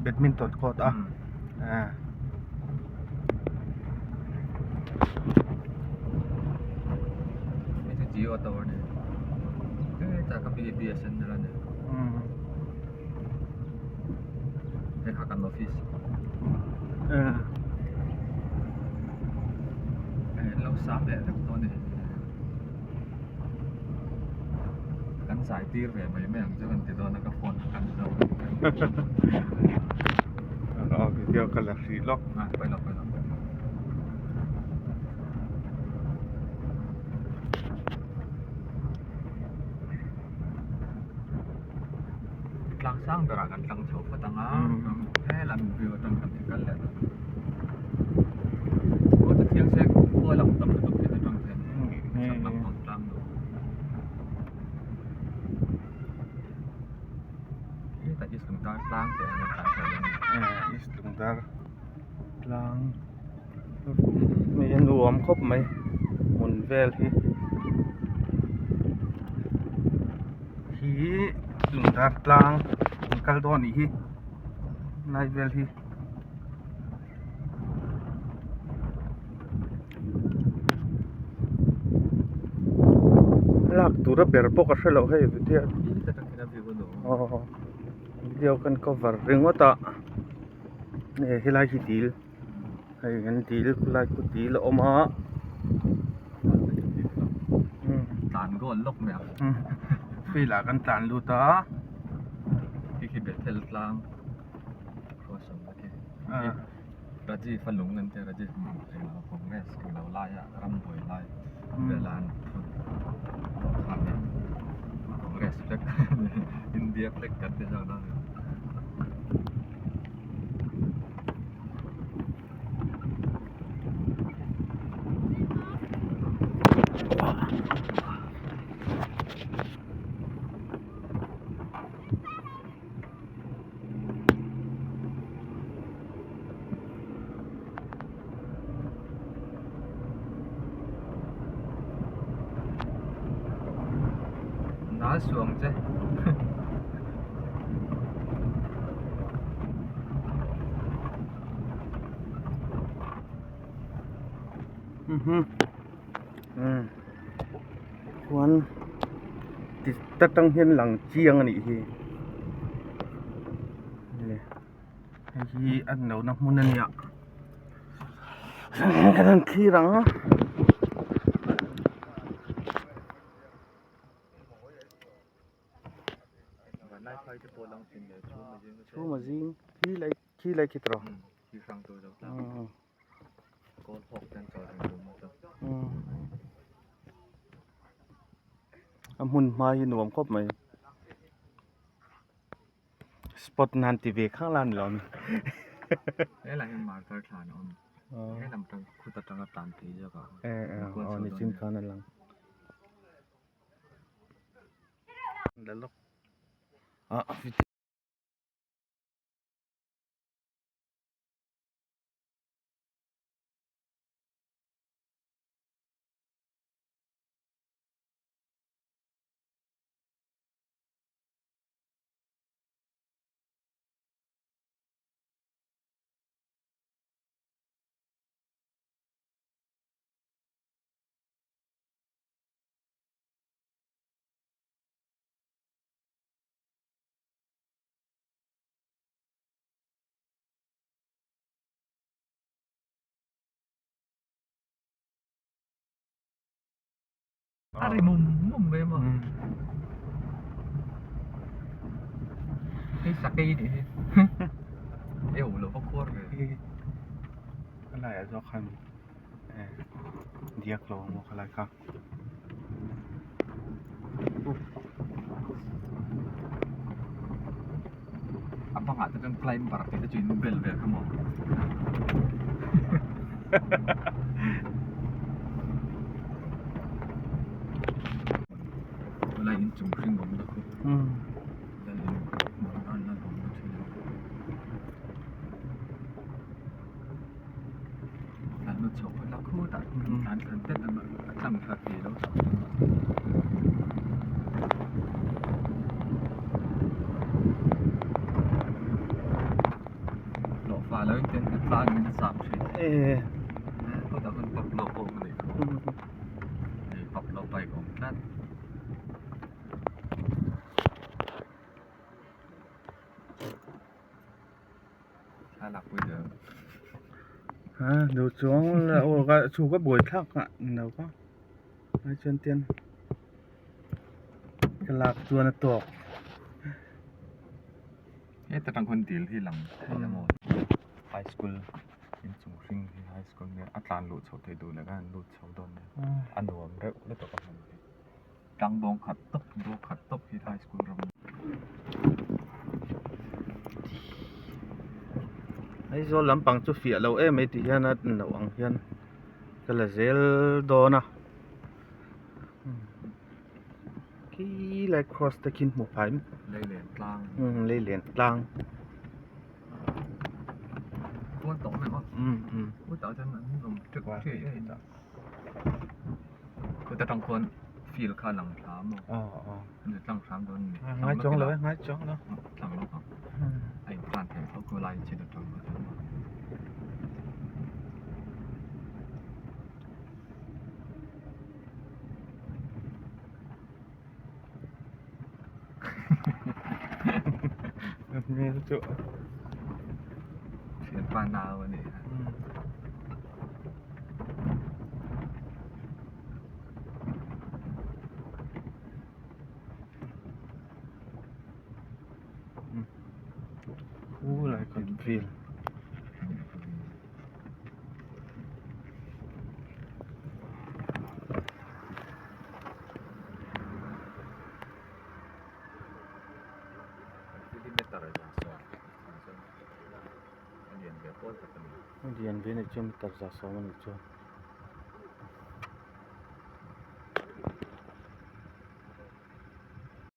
Badminton court a Hei chu Jio tower a ni hetah ka B_S_N_L a ni hei kha kan office hei an lo sang leh vek tawh a ni kan zai tir ve mai mai ang chu kan ti dawn a ka phone a kan zo aw video ka la hrih lawk a pawi lo pawi lo tlang sang berah kan tlang chho phawt ang a helam view atang kan kal leh dawn aw chu thiang se khua lang tam lutuk hi atang hian chhak lam pang tlang duh hetah east lungdar tlang tih ang a tlan chho dawn a east lungdar tlang hei a nuam khawp mai hmun vel hi hi lungdar tlang an kal dawn anih hi lai vel hi. Lak tura ber pawh ka hrelo hei video aw video kan cover ringawt a hei helai hi dil hei an dil khulai khu dil a awm a tlan goal lawk mai ang field ah kan tlan lut a khi khi bethel tlang Rajiv a lung an tia Rajiv englo Congress englo laia ram buai lai vela an phun tawh kha a ni Congress flag India flag kan ti zawk dawn a ni. Nal suang che Chuan ti ta tang hian lang chiang a nih hi hei hi a lohna hmun a nia kan han thlir ang. Chhum a zing khi lai khi lai khi tawh a hmun hma hi nuam khawp mai spot nan ti ve khang la ni lo ami aw nichin khan a lang. A ri mum mum mai maw hei sakei nih hi e awm lo va khuar ve a laiah zawk khan diak lo ang maw khalai kha. A bangah te chuan climber tih te chu in bel ve kha maw. Tunlai in chung hring awm na khu lal in hmuh nan lal awm na thin a tlan lut chho phawt la khutah tlan khan tet ang a tlang kha ti lo chho Tlang in a chak thin. Khawtah khan Pablo pawh awm a nih kha. Hei Pablo bike a awm tlat. Thlalak pui deuh. Ha duh chuang aw ka chu ka buai thlak a ni lo ka ai chuan tian ka lak chuan a tawk. Heta tang khawn dil hi lang thei a maw high school inchung hring hi high school nia a tlan luh chhoh theih duh leh khan an lut chho dawn nia a nuam reuh lutuk a hmun hi tlangbawng khat tawp bawk khat tawp hi high school ram. Aizawl lampang chu fiah lo em mai ti hian a no ang hian ka la zel dawn a khi lai cross te khi hmu phai Leilen tlang Leilen tlang Khuan tawh mai maw Khutah chuan an awm ṭek ṭek a Khuta ṭang khuan field kha a lang thla a maw An ti tlang hram dawn a ni Ngai chuang lo e ngai chuang lo Tlang lawk ang A in tan theih tho khawlai in chhit aṭang kha chuan. Hmel chu Thianpa nau a ni a. Khu lai kan vel. A lian ve anih chu meter za sawm anih chuan.